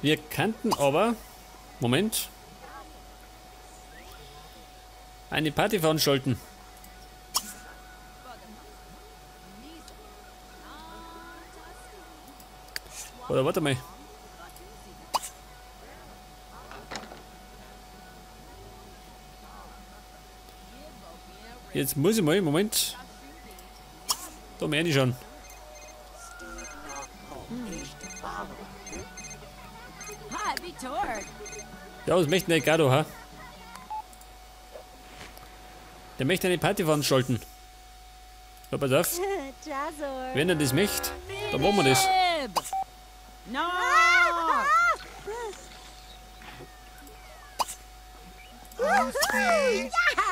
Wir könnten aber, Moment, eine Party veranstalten. Oder warte mal. Jetzt muss ich mal, Moment. Da meine ich schon. Ja, was möchte der Gado, ha? Der möchte eine Party veranstalten. Ja, pass auf. Wenn er das möchte, dann machen wir das.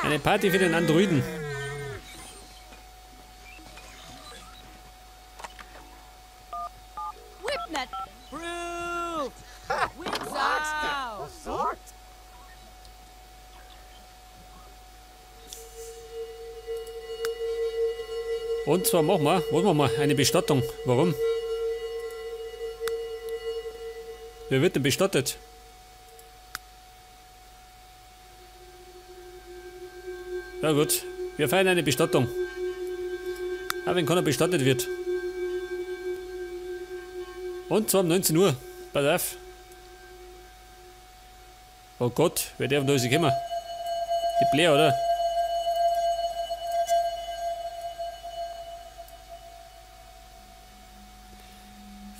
Eine Party für den Androiden. Und zwar machen wir, was machen wir? Eine Bestattung. Warum? Wer wird denn bestattet? Ja gut, wir feiern eine Bestattung. Auch wenn keiner bestattet wird. Und zwar um 19 Uhr. Pass auf. Oh Gott, wer darf da kommen? Die Blair, oder?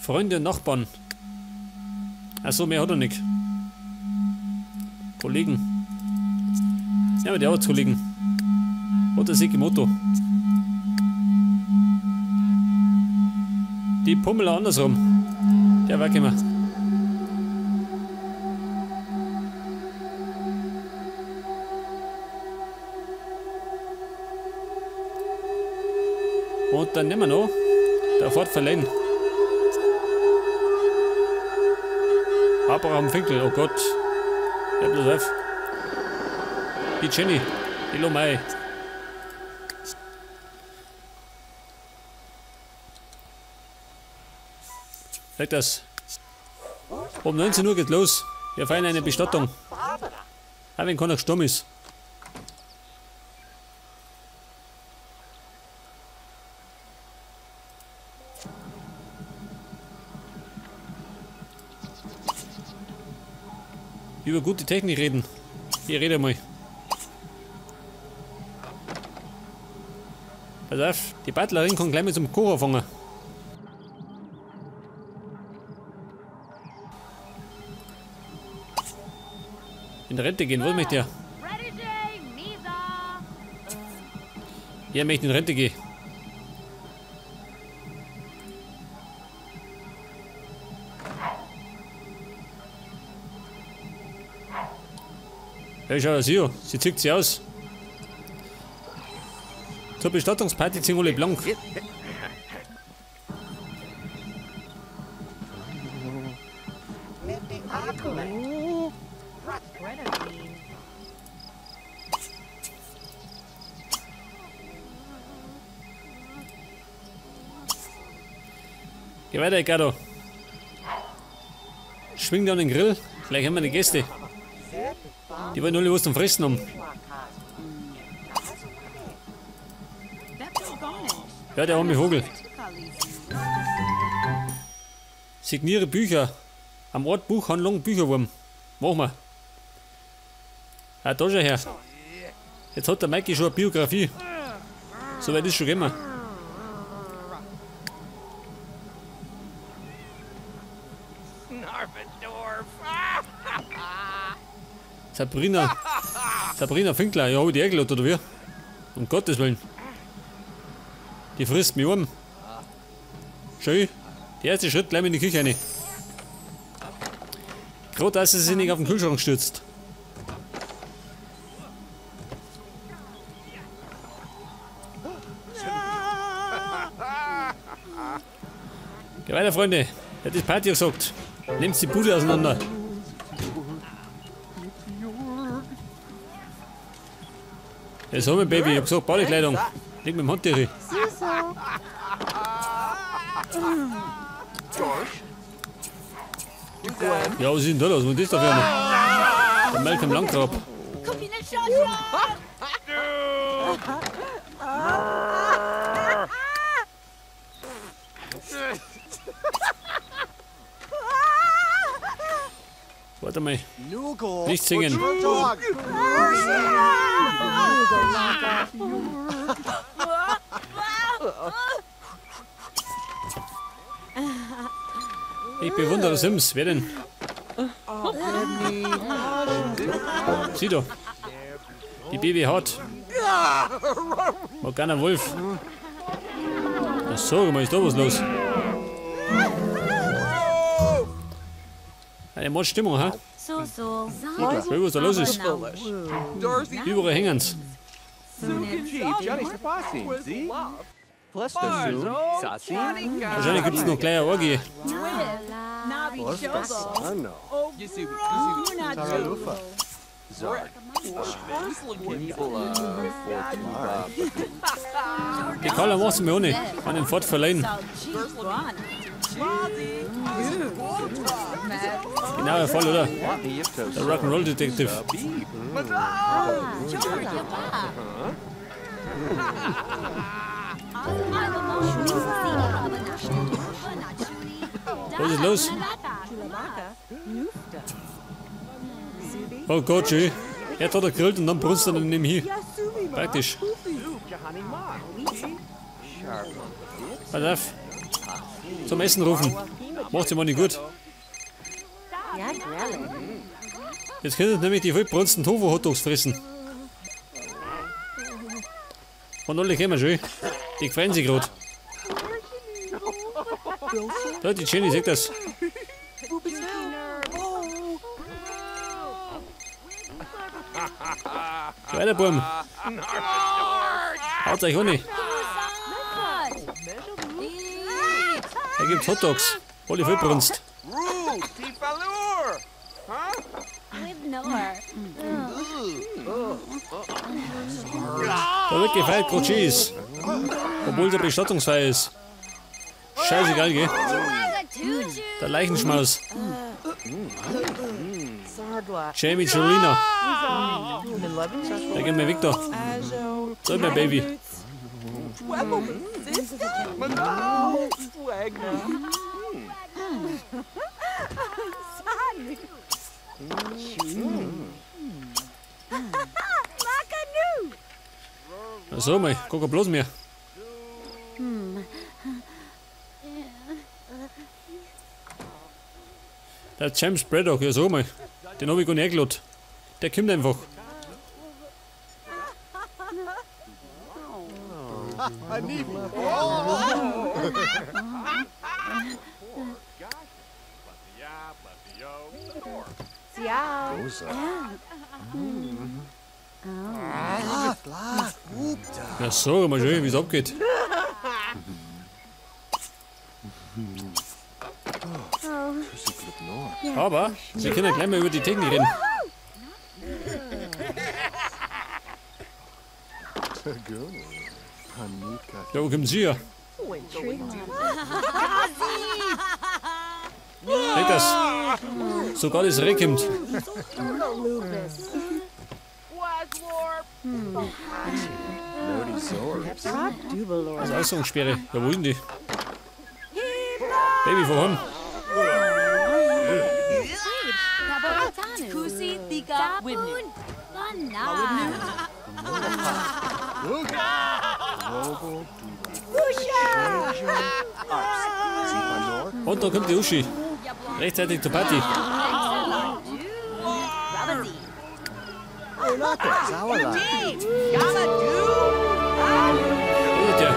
Freunde und Nachbarn. Achso, mehr hat er nicht. Kollegen. Ja, aber der Arbeitskollegen. Oder Sekimoto. Die Pummeler andersrum. Der war gekommen. Und dann nehmen wir noch der Ford Verlaine. Abraham Finkel, oh Gott. Ja, bloß auf. Die Jenny, die Lomai. Sag das. Um 19 Uhr geht los. Wir feiern eine Bestattung. Auch wenn keiner gestorben ist. Über gute Technik reden. Ich rede mal. Pass auf, die Butlerin kann gleich mit zum Kochen fangen. In Rente gehen, was möchte er? Er möchte in Rente gehen. Ja, schau, sie, sie zieht sie aus. Zur Bestattungsparty ziehen alle blank. Geh weiter, Ricardo. Schwing dir an den Grill, gleich haben wir die Gäste. Die wollen alle was zum Fressen haben. Ja, der arme Vogel. Signiere Bücher. Am Ort Buchhandlung Bücherwurm. Machen wir. Ah, da schon her. Jetzt hat der Mikey schon eine Biografie. So weit ist schon gekommen. Sabrina. Sabrina Finkler, ja, hab ich die eingeladen, oder wie? Um Gottes Willen. Die frisst mich um. Schön. Der erste Schritt gleich in die Küche rein. Gerade, dass sie sich nicht auf den Kühlschrank stürzt. Geh weiter, Freunde. Er hat das Party gesagt. Nehmt die Bude auseinander. Jetzt haben wir, Baby. Ich hab gesagt, Badekleidung. Leg mit dem Handtier. Ja, was ist denn da los? Was ist das da für einer? Der Malcolm Landgrab. Warte mal. Nicht singen. Ich bewundere Sims. Wer denn? Sieh doch. Die Baby hat. Morgana Wolf. Na so, mal ist da was los? Eine Mordstimmung, ha? Schau, was da los ist. Überall hängen's. Wahrscheinlich gibt's noch gleich eine Orgie. Die Carla macht's mir ohne. An den Fort verleihen. Genau, voll, oder? Der Rock'n'Roll Detective. Was ist los? Oh Gott, schön. Er hat er gegrillt und dann brunst er dann neben hier. Praktisch. Pass auf. Zum Essen rufen. Macht sie mal nicht gut. Jetzt können sie nämlich die vollbrunsten Tofu-Hotdogs fressen. Und alle kommen schön. Die freuen sich gerade. Da, die Jenny, seht das. Weiter, Burm. Haut euch ohne. Er gibt Hotdogs. Alle vollbrunst. Da wird gefeiert, gerade Cheese. Obwohl der Bestattungsfeier ist. Scheißegal, gell? Der Leichenschmaus. Jamie Jolina. Da gehen wir weg da. So, mein Baby. Na so, mal, guck bloß mehr. Der James Braddock, ja so mal. Den hab ich gar nicht eingeladen. Der kommt einfach. Ja so, mal schön, wie es abgeht. Aber wir können ja gleich mal über die Technik reden. Ja, wo kommt sie her? Seht das? Sogar das Reh kommt. Das ist Ausgangssperre. Ja, wo ist denn die? Baby voran. Und da kommt die Uschi. Rechtzeitig zur Party. Wo ist der?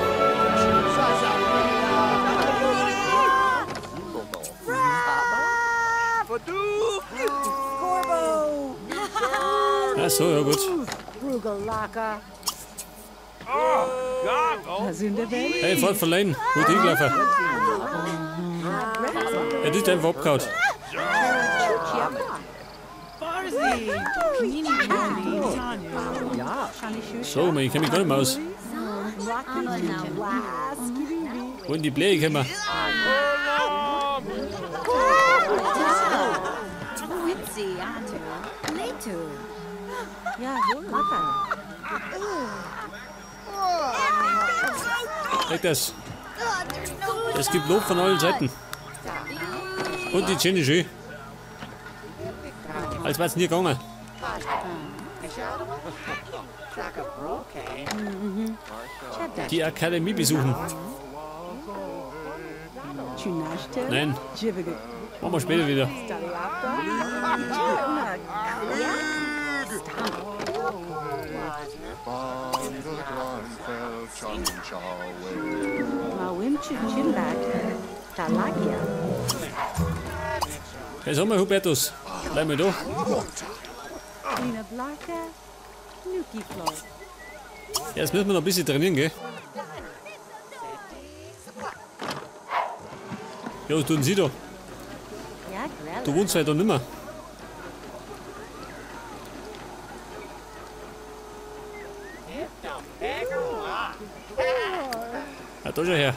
Ach so, ja gut. Hey, voll verleihen. Gut hingelaufen. Er ist einfach abgehauen. So, ich kenne mich gar nicht mehr aus. Wo in die Blähe kommen? Weg das. Es gibt Lob von allen Seiten. Und die Jenny schön. Als wär's nie gegangen. Die Akademie besuchen. Nein. Machen wir später wieder. Jetzt haben wir Hubertus. Bleib mal da. Jetzt müssen wir noch ein bisschen trainieren, gell? Ja, was tun Sie da? Du wohnst halt da nimmer. Ja, da schau her.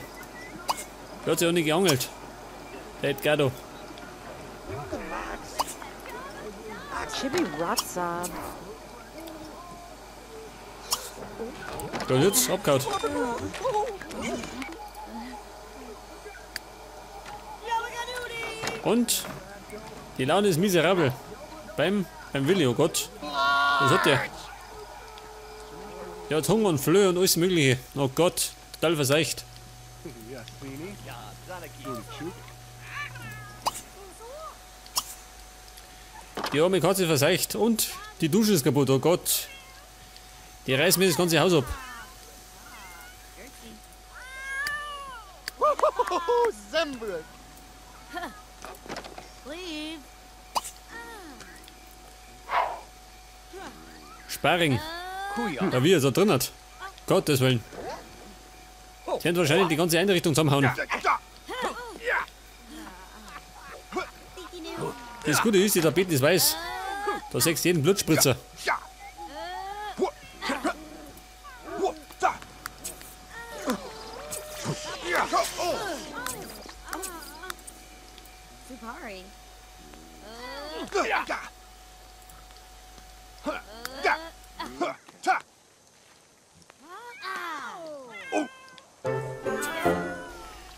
Der hat sich auch nicht geangelt. Der Edgardo. Da jetzt abgehauen. Und die Laune ist miserabel. Beim Willi, oh Gott. Was hat der? Der hat Hunger und Flöhe und alles Mögliche. Oh Gott, total verseucht. Die arme Katze verseucht und die Dusche ist kaputt, oh Gott. Die reißt mir das ganze Haus ab. Sparring. Da wie er da drin hat. Gottes Willen. Sie haben wahrscheinlich die ganze Einrichtung zusammenhauen. Das Gute ist, die Tapete ist weiß. Da siehst du jeden Blutspritzer.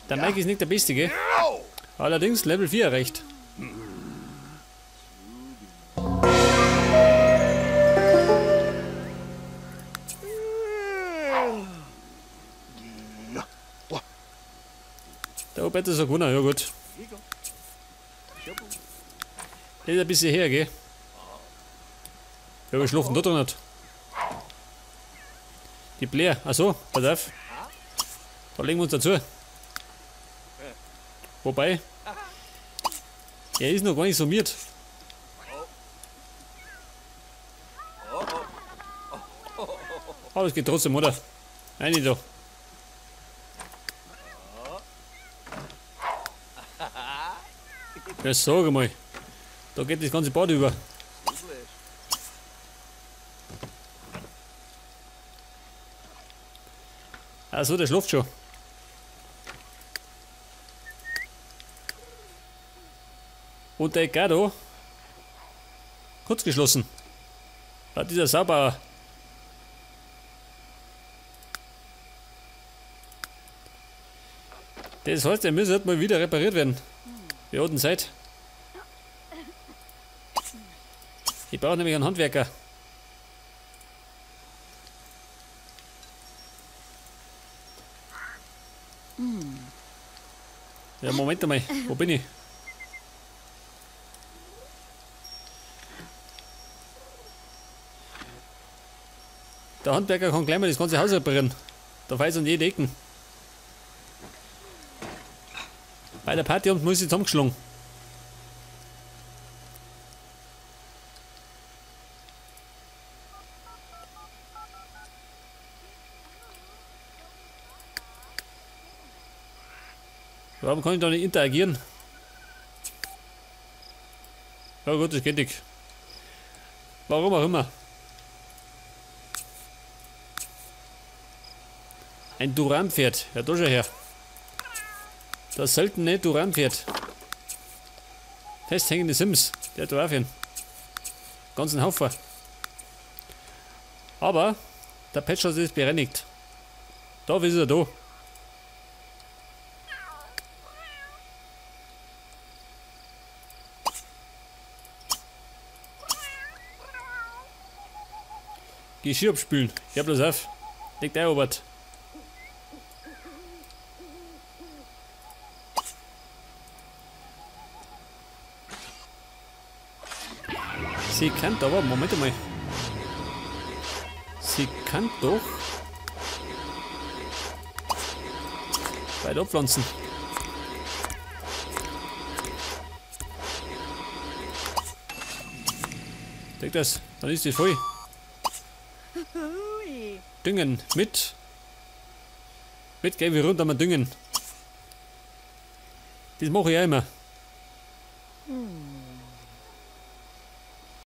Der Mike ist nicht der Beste, gell? Allerdings Level 4 erreicht. Der Roberto ist ein gewonnen, ja gut. Das ist ein bisschen her, gell? Ja, wir schlafen da drin nicht. Die Blair, achso, pass auf. Da legen wir uns dazu. Wobei, er ist noch gar nicht summiert. Aber es geht trotzdem, oder? Nein, nicht doch. Ja, sag mal. Da geht das ganze Bad über. Achso, der schläft schon. Und der Edgardo kurz geschlossen. Da dieser Saubauer. Das heißt, der müsste mal wieder repariert werden. Wir hatten Zeit. Ich brauche nämlich einen Handwerker. Ja, Moment einmal. Wo bin ich? Der Handwerker kann gleich mal das ganze Haus reparieren. Da fällt es an jede Ecken. Bei der Party haben sie zusammengeschlagen. Warum kann ich da nicht interagieren? Ja gut, das geht nicht. Warum auch immer. Ein Duran-Pferd. Ja, da schon her. Das seltene Duran-Pferd. Festhängende Sims. Der hat drauf hin. Ganzen Haufen. Aber der Patch hat es bereinigt. Da ist er da. Geschirr abspülen. Hör bloß auf. Leg dich, Robert. Sie kann aber, Moment einmal. Sie kann doch weiter abpflanzen. Denk das, dann ist die voll. Düngen mit. Mit gehen wir runter mal düngen. Das mache ich auch immer.